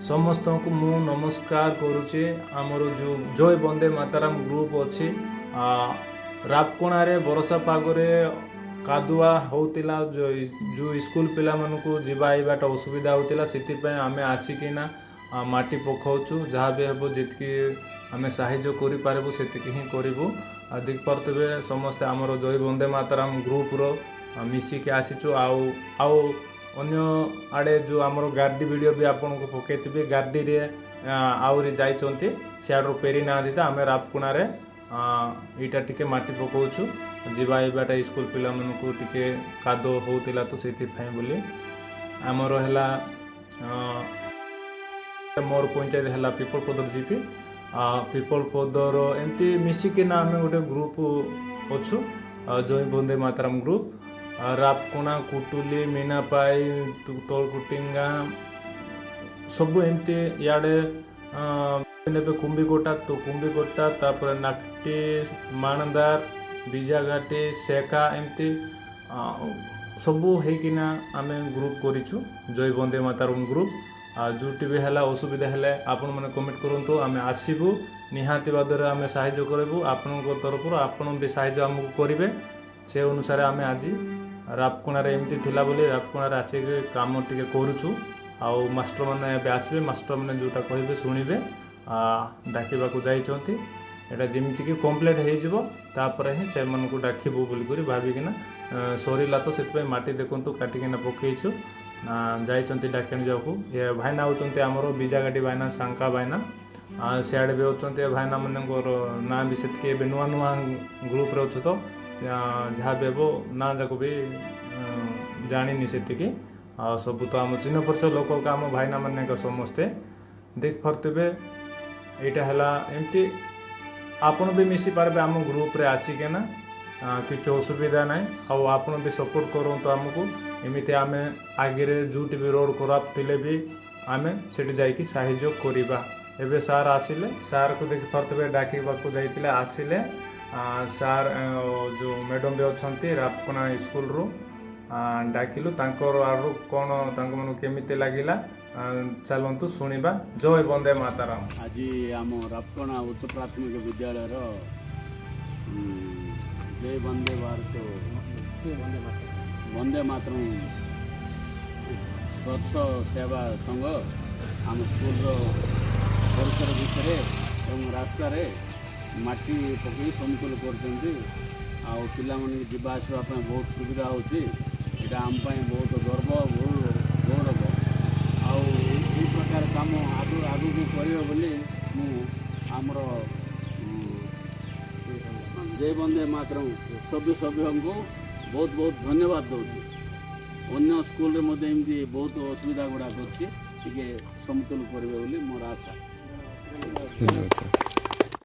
ସମସ୍ତଙ୍କୁ ମୁଁ ନମସ୍କାର କରୁଛି। ଆମର ଯେଉଁ ଜୟ ବନ୍ଦେ ମାତାରାମ ଗ୍ରୁପ୍ ଅଛି, ରାପକଣାରେ ବର୍ଷା ପାଗରେ କାଦୁଆ ହେଉଥିଲା, ଯେଉଁ ସ୍କୁଲ ପିଲାମାନଙ୍କୁ ଯିବା ଆଇବାଟା ଅସୁବିଧା ହେଉଥିଲା। ସେଥିପାଇଁ ଆମେ ଆସିକିନା ମାଟି ପକାଉଛୁ। ଯାହା ବି ହେବ, ଯେତିକି ଆମେ ସାହାଯ୍ୟ କରିପାରିବୁ, ସେତିକି ହିଁ କରିବୁ। ଆଉ ଦେଖିପାରୁଥିବେ, ସମସ୍ତେ ଆମର ଜୟ ବନ୍ଦେ ମାତାରାମ ଗ୍ରୁପ୍ର ମିଶିକି ଆସିଛୁ। ଆଉ ଅନ୍ୟ ଆଡ଼େ ଯେଉଁ ଆମର ଗାଡ଼ି ଭିଡ଼ିଓ ବି ଆପଣଙ୍କୁ ପକାଇଥିବି, ଗାଡ଼ିରେ ଆହୁରି ଯାଇଛନ୍ତି, ସିଆଡ଼ୁ ଫେରି ନାହାନ୍ତି ତ ଆମେ ରାପକୁଣାରେ ଏଇଟା ଟିକେ ମାଟି ପକାଉଛୁ। ଯିବା ଆଇବାଟା ସ୍କୁଲ ପିଲାମାନଙ୍କୁ ଟିକେ କାଦୁଅ ହେଉଥିଲା ତ ସେଥିପାଇଁ ବୋଲି। ଆମର ହେଲା ମୋର ପଞ୍ଚାୟତ ହେଲା ପିପଳପଦର ଜିପି, ପିପଳପଦର ଏମିତି ମିଶିକିନା ଆମେ ଗୋଟେ ଗ୍ରୁପ୍ ଅଛୁ, ଜୟ ବନ୍ଦେ ମାତାରାମ ଗ୍ରୁପ୍। ରାପକଣା, କୁଟୁଲି, ମିନାପାଇ, ତଳକୁଟିଙ୍ଗା ସବୁ ଏମିତି ଇଆଡ଼େ ନେବେ କୁମ୍ବିକୋଟା ତ କୁମ୍ବିକୋଟା, ତାପରେ ନାକଟି, ମାଣଦାର, ବିଜାଘାଟି, ସେକା, ଏମିତି ସବୁ ହେଇକିନା ଆମେ ଗ୍ରୁପ୍ କରିଛୁ, ଜୟ ବନ୍ଦେ ମାତାରାମ ଗ୍ରୁପ୍। ଆଉ ଯେଉଁଠି ବି ହେଲା ଅସୁବିଧା ହେଲେ ଆପଣମାନେ କମେଣ୍ଟ କରନ୍ତୁ, ଆମେ ଆସିବୁ। ନିହାତି ଭାବରେ ଆମେ ସାହାଯ୍ୟ କରିବୁ ଆପଣଙ୍କ ତରଫରୁ, ଆପଣ ବି ସାହାଯ୍ୟ ଆମକୁ କରିବେ। ସେ ଅନୁସାରେ ଆମେ ଆଜି ରାପକୁଣାରେ ଏମିତି ଥିଲା ବୋଲି ରାପକୁଣାରେ ଆସିକି କାମ ଟିକେ କରୁଛୁ। ଆଉ ମାଷ୍ଟରମାନେ ଏବେ ଆସିବେ, ମାଷ୍ଟରମାନେ ଯେଉଁଟା କହିବେ ଶୁଣିବେ। ଡାକିବାକୁ ଯାଇଛନ୍ତି। ଏଇଟା ଯେମିତିକି କମ୍ପ୍ଲିଟ୍ ହେଇଯିବ, ତାପରେ ହିଁ ସେମାନଙ୍କୁ ଡାକିବୁ ବୋଲିକରି ଭାବିକିନା। ସରିଲା ତ ସେଥିପାଇଁ ମାଟି ଦେଖନ୍ତୁ କାଟିକିନା ପକେଇଛୁ। ଯାଇଛନ୍ତି ଡାକିଣି ଯିବାକୁ। ଏ ଭାଇନା ହେଉଛନ୍ତି ଆମର ବିଜାଗାଡ଼ି ଭାଇନା, ସାଙ୍କା ଭାଇନା, ସିଆଡ଼େ ବି ଅଛନ୍ତି ଏ ଭାଇନା ମାନଙ୍କର ନାଁ ବି ସେତିକି। ଏବେ ନୂଆ ନୂଆ ଗ୍ରୁପ୍ରେ ଅଛୁ ତ ଯାହା ବି ହେବ ନାଁ ଯାକ ବି ଜାଣିନି ସେତିକି। ଆଉ ସବୁ ତ ଆମ ଚିହ୍ନ ପରିଚୟ ଲୋକ, ଆମ ଭାଇନା ମାନେ ସମସ୍ତେ ଦେଖିପାରୁଥିବେ। ଏଇଟା ହେଲା ଏମିତି, ଆପଣ ବି ମିଶି ପାରିବେ ଆମ ଗ୍ରୁପ୍ରେ ଆସିକିନା, କିଛି ଅସୁବିଧା ନାହିଁ। ଆଉ ଆପଣ ବି ସପୋର୍ଟ କରନ୍ତୁ ଆମକୁ। ଏମିତି ଆମେ ଆଗରେ ଯେଉଁଠି ବି ରୋଡ଼ ଖରାପ ଥିଲେ ବି ଆମେ ସେଠି ଯାଇକି ସାହାଯ୍ୟ କରିବା। ଏବେ ସାର୍ ଆସିଲେ, ସାର୍କୁ ଦେଖିପାରୁଥିବେ, ଡାକିବାକୁ ଯାଇଥିଲେ, ଆସିଲେ ସାର୍। ଯେଉଁ ମ୍ୟାଡ଼ମ୍ ବି ଅଛନ୍ତି ରାପକଣା ସ୍କୁଲରୁ ଡାକିଲୁ। ତାଙ୍କର ଆଡ଼ୁ କ'ଣ, ତାଙ୍କମାନଙ୍କୁ କେମିତି ଲାଗିଲା, ଚାଲନ୍ତୁ ଶୁଣିବା। ଜୟ ବନ୍ଦେ ମାତାରାମ। ଆଜି ଆମ ରାପକଣା ଉଚ୍ଚ ପ୍ରାଥମିକ ବିଦ୍ୟାଳୟର ଜୟ ବନ୍ଦେ ଭାରତ ବନ୍ଦେ ମାତରମ୍ ସ୍ୱଚ୍ଛ ସେବା ସଂଘ ଆମ ସ୍କୁଲର ପରିସର ଭିତରେ ଏବଂ ରାସ୍ତାରେ ମାଟି ପକାଇ ସମତୁଲ କରୁଛନ୍ତି। ଆଉ ପିଲାମାନଙ୍କୁ ଯିବା ଆସିବା ପାଇଁ ବହୁତ ସୁବିଧା ହେଉଛି। ଏଇଟା ଆମ ପାଇଁ ବହୁତ ଗର୍ବ, ଗୌରବ। ଆଉ ଏଇ ପ୍ରକାର କାମ ଆଗକୁ କରିବେ ବୋଲି ମୁଁ ଆମର ଜୟ ବନ୍ଦେ ମାତରମ୍ ସଭ୍ୟ ସଭ୍ୟଙ୍କୁ ବହୁତ ବହୁତ ଧନ୍ୟବାଦ ଦେଉଛି। ଅନ୍ୟ ସ୍କୁଲରେ ମଧ୍ୟ ଏମିତି ବହୁତ ଅସୁବିଧା ଗୁଡ଼ାକ ଅଛି, ଟିକେ ସମତୁଲ କରିବେ ବୋଲି ମୋର ଆଶା। ଧନ୍ୟବାଦ ସାର୍।